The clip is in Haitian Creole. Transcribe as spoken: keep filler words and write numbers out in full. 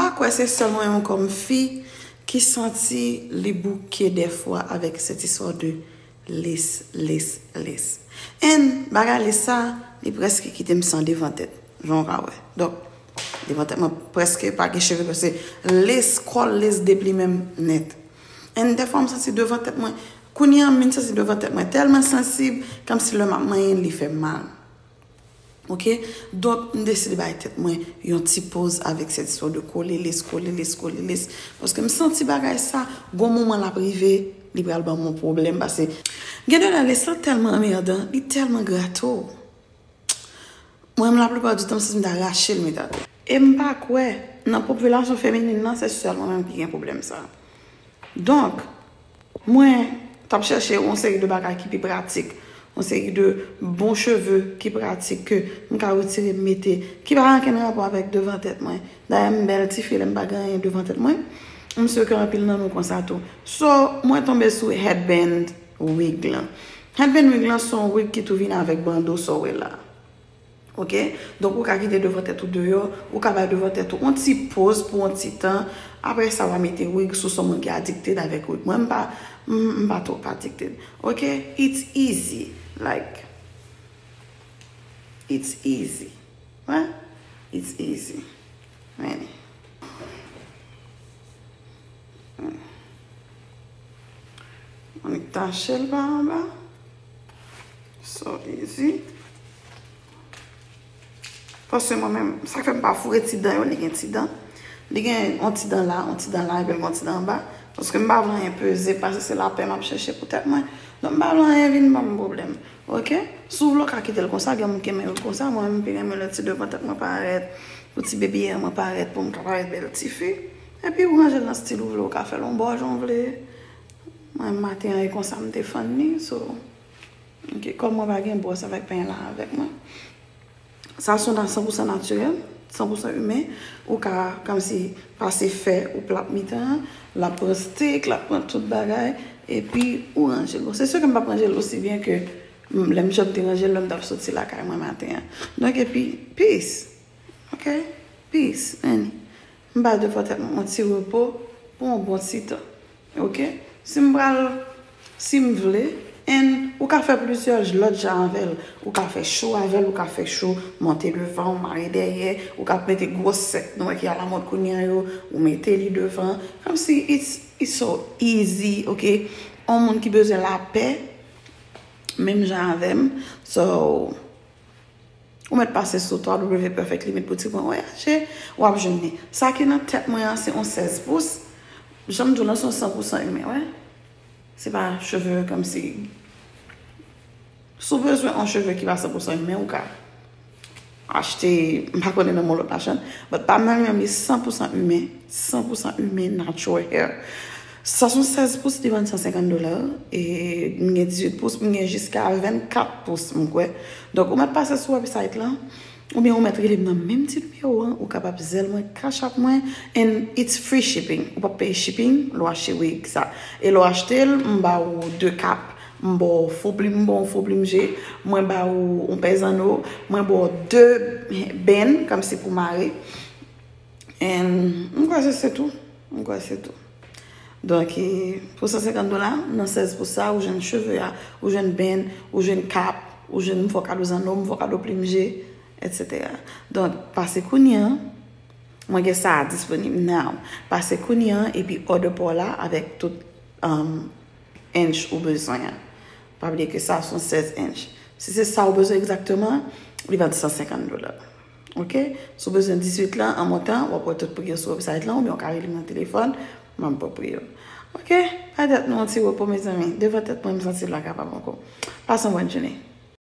pa kwè se sèl mwen menm kòm fi ki santi li bouke dèfwa avèk sèt istwa de lace, lace, lace. And bagay lace sa, li prèske kite m san devan tèt, jan w ka wè. Donk, devan tèt mwen prèske pa gen cheve, paske lace, kòl lace depli menm nèt. And dèfwa m santi devan tèt mwen, kounye a m vin santi devan tèt mwen tèlman sansib, kòmsi lè m ap manyen l, li fè m mal. Ok? Donk, m deside bay tèt mwen yon ti poz avèk sèt istwa de kole lace, kole lace, kole lace. Paske m santi bagay sa, gon moman l ap rive, li pral ban m yon pwoblèm. Paske gen de lè lace la tèlman anmèdan, li tèlman grate w. Mwen menm, laplipa di tan, m santi m ta rache l mete atè. E m pa kwè, nan popilasyon feminin nan, se sèl mwen menm ki gen pwoblèm sa. Donk, mwen t ap chèche yon seri de bagay ki pi pratik, yon seri de bon cheve ki pratik ke m ka retire, m mete, ki pa gen okenn rapò avèk devan tèt mwen. Dayè, m bèl tifi, lè m pa gen anyen devan tèt mwen. M si ke anpil nan nou konsa tou. So, mwen tonbe sou headband wig lan. Headband wig lan se yon wig ki tou vin avèk bando sa w wè la. Ok? Donk, ou ka kite devan tèt ou deyò, ou ka bay devan tèt ou yon ti poz pou yon ti tan. Apre sa, w a mete wig si w se yon moun ki addicted avèk wig. Mwen, m pa, m, m pa twòp addicted. Ok? It's easy. Like, it's easy. Wè? It's easy. Meni. Annik tache l pa anba. So easy. Paske mwen menm, sa k fè m pa foure ti dan yo, li gen ti dan. Li gen yon ti dan la, yon ti dan la, epi l gen yon ti dan anba. Paske m pa vle anyen peze, paske se lapè m ap chèche pou tèt mwen. Donk, m pa vle anyen vin ban m pwoblèm. Ok? Si w vle, w ka kite l konsa, gen moun ki renmen yo konsa, mwen menm, m pi renmen lè ti devan tèt mwen parèt, pou ti bebi a mwen parèt, pou m ka parèt bèl tifi. Epi ou ranje l nan stil ou vle, ou ka fè l yon bò jan w vle. Mwen, maten an, e konsa m te fann li, so, ok, kòm mwen pa gen bwòs avèk penyen la avèk mwen. Sa se yon san pou san natirèl, san pou san imen. Ou ka, kòmsi, pase fè ou plat mitan an, l ap pran stik, l ap pran tout bagay, epi ou ranje l. Bon, se si ke m p ap ranje l osi byen ke, mm, lè m janm te ranje l lè m t ap soti lakay mwen maten an. Donk, epi, peace. Ok? Peace, Annie. M ba devan tèt mwen yon ti repo pou yon bon ti tan. Ok? Si m pral, si m vle, and ou ka fè plizyè lòt jan avè l. Ou ka fè cho avè l, ou ka fè cho monte devan, ou mare dèyè, ou ka mete gwo sèk nou wè ki alamòd kounye a yo, ou mete li devan. Kòmsi it's, it's so easy, ok? Yon moun ki bezwen lapè, menm jan avè m. So, ou mèt pase sou w w w perfect limit boutique mwen, w a achte, w ap jwenn li. Sa ki nan tèt mwen an, se yon sèz pous. Jan m di w lan, se yon san pou san imen, wè. Se pa cheve kòmsi. Si w bezwen yon cheve ki pa san pou san imen, ou ka achte, m pa konnen nan yon lòt machann, but pa m nan li menm, li san pou san imen, san pou san imen, natural hair. Sa se yon sèz pous, li vann san senkant dola, e m gen dizuit pous, m gen jiska vennkat pous, m kwè. Donk, ou mèt pase sou website lan, oubyen ou mèt rele m nan menm ti nimewo an, ou kapab Zelle mwen, Cash App mwen, and it's free shipping. Ou p ap peye shipping, lè w achte wig sa. E lè w achte l, m ba ou de kap, m ba w fo plim, m ba w fo plim je, mwen ba ou yon pè zanno, mwen ba w de bèn, kòmsi pou mare. And m kwè se, se tou. M kwè se tou. Donk, e, pou san senkant dola, nan sèz pou sa, ou jwenn cheve a, ou jwenn bèn, ou jwenn kap, ou jwenn, m fè w kado zanno, m fè w kado plim je, etsetera. Donk, pase kounye a, mwen gen sa a disponib now. Pase kounye a, epi order pa w la avèk tout, um, inch ou bezwen an. Pa bliye ke sa se yon sèz inch. Si se sa ou bezwen egzakteman, li vann san senkant dola. Ok? Si w bezwen dizuit lan an montan, w ap wè tout pri yo sou website lan, oubyen w ka rele m nan telefòn, m ap ba w pri yo. Ok? Bay tèt nou yon ti repo, mezanmi. Devan tèt mwen, m santi l pa kapab ankò. Pase yon bòn jounen.